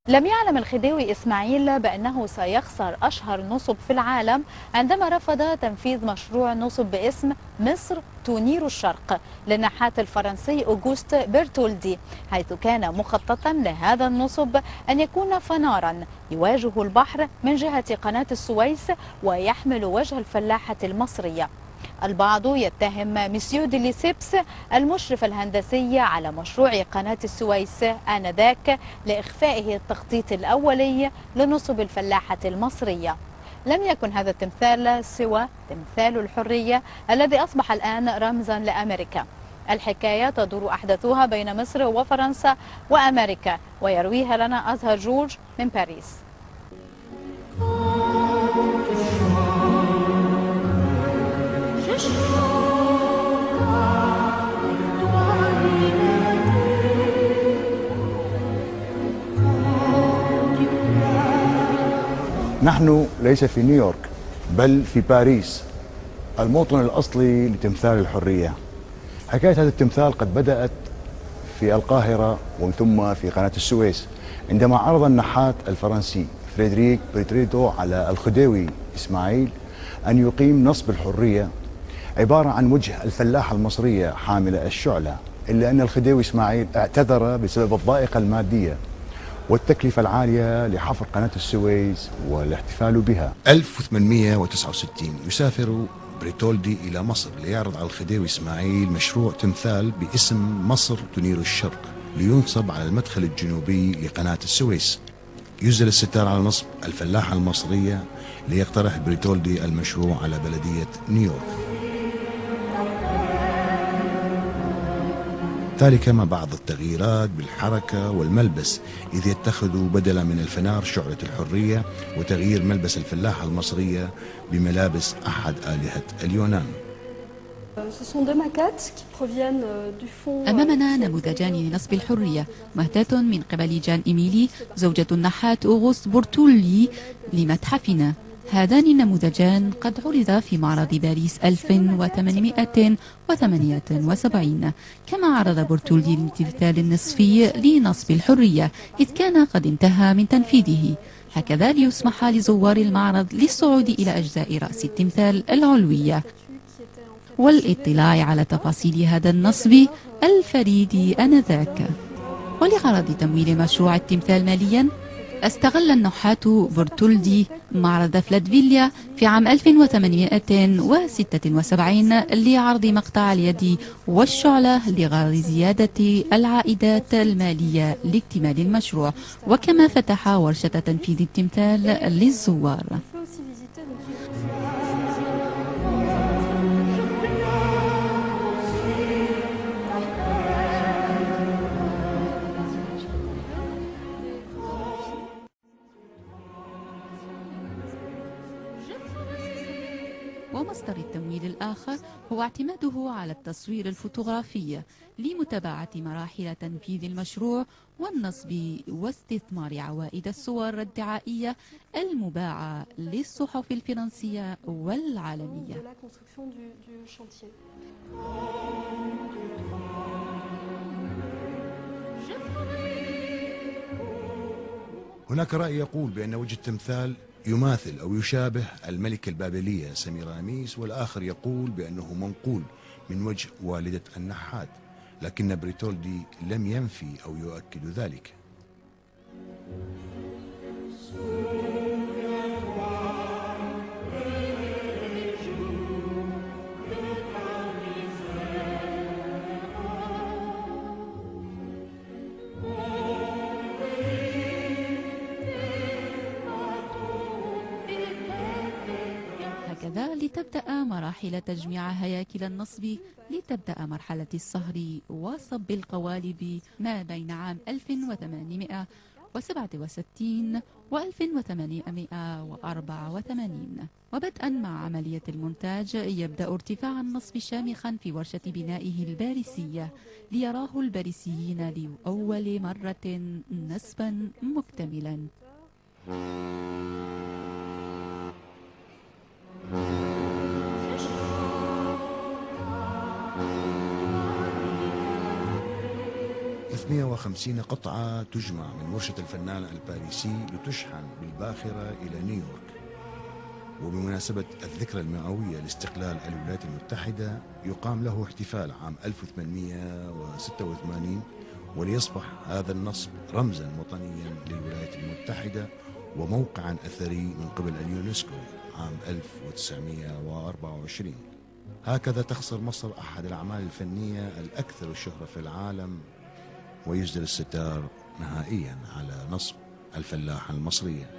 لم يعلم الخديوي إسماعيل بأنه سيخسر أشهر نصب في العالم عندما رفض تنفيذ مشروع نصب باسم مصر تنير الشرق للنحات الفرنسي أوغوست بيرتولدي، حيث كان مخططا لهذا النصب أن يكون فنارا يواجه البحر من جهة قناة السويس ويحمل وجه الفلاحة المصرية. البعض يتهم ميسيو دي ليسيبس المشرف الهندسي على مشروع قناة السويس آنذاك لإخفائه التخطيط الأولي لنصب الفلاحة المصرية. لم يكن هذا التمثال سوى تمثال الحرية الذي أصبح الآن رمزا لأمريكا. الحكاية تدور أحداثها بين مصر وفرنسا وأمريكا، ويرويها لنا أزهر جورج من باريس. نحن ليس في نيويورك بل في باريس، الموطن الأصلي لتمثال الحرية. حكاية هذا التمثال قد بدأت في القاهرة ومن ثم في قناة السويس، عندما عرض النحات الفرنسي فريدريك بريتريدو على الخديوي إسماعيل أن يقيم نصب الحرية عبارة عن وجه الفلاحة المصرية حاملة الشعلة، إلا أن الخديوي إسماعيل اعتذر بسبب الضائقة المادية والتكلفة العالية لحفر قناة السويس والاحتفال بها. 1869 يسافر بريتولدي إلى مصر ليعرض على الخديوي إسماعيل مشروع تمثال باسم مصر تنير الشرق لينصب على المدخل الجنوبي لقناة السويس. ينزل الستار على نصب الفلاحة المصرية ليقترح بريتولدي المشروع على بلدية نيويورك. ذلك مع بعض التغييرات بالحركة والملبس، إذ يتخذوا بدلا من الفنار شعلة الحرية وتغيير ملبس الفلاحة المصرية بملابس أحد آلهة اليونان. أمامنا نموذجان لنصب الحرية مهداة من قبل جان إيميلي زوجة النحات أوغوست بورتولي لمتحفنا. هذان النموذجان قد عرضا في معرض باريس 1878، كما عرض بورتولي التمثال النصفي لنصب الحرية إذ كان قد انتهى من تنفيذه، هكذا ليسمح لزوار المعرض للصعود إلى أجزاء رأس التمثال العلوية والاطلاع على تفاصيل هذا النصب الفريد آنذاك. ولغرض تمويل مشروع التمثال ماليا، استغل النحات بورتولدي معرض فلادفيليا في عام 1876 لعرض مقطع اليد والشعلة لغرض زيادة العائدات المالية لاكتمال المشروع، وكما فتح ورشة تنفيذ التمثال للزوار. ومصدر التمويل الآخر هو اعتماده على التصوير الفوتوغرافي لمتابعة مراحل تنفيذ المشروع والنصب واستثمار عوائد الصور الدعائية المباعة للصحف الفرنسية والعالمية. هناك رأي يقول بأن وجه التمثال يماثل أو يشابه الملكة البابلية سميراميس، والآخر يقول بأنه منقول من وجه والدة النحات، لكن بريتولدي لم ينفي أو يؤكد ذلك. هكذا لتبدأ مراحل تجميع هياكل النصب، لتبدأ مرحلة الصهر وصب القوالب ما بين عام 1867 و 1884. وبدءا مع عملية المونتاج يبدأ ارتفاع النصب شامخا في ورشة بنائه الباريسية، ليراه الباريسيين لأول مرة نصبا مكتملا. 350 قطعة تجمع من ورشة الفنان الباريسي لتشحن بالباخرة إلى نيويورك. وبمناسبة الذكرى المئوية لاستقلال الولايات المتحدة يقام له احتفال عام 1886، وليصبح هذا النصب رمزا وطنيا للولايات المتحدة وموقعا أثري من قبل اليونسكو عام 1924. هكذا تخسر مصر أحد الأعمال الفنية الأكثر شهرة في العالم، ويسدل الستار نهائيا على نصب الفلاحة المصرية.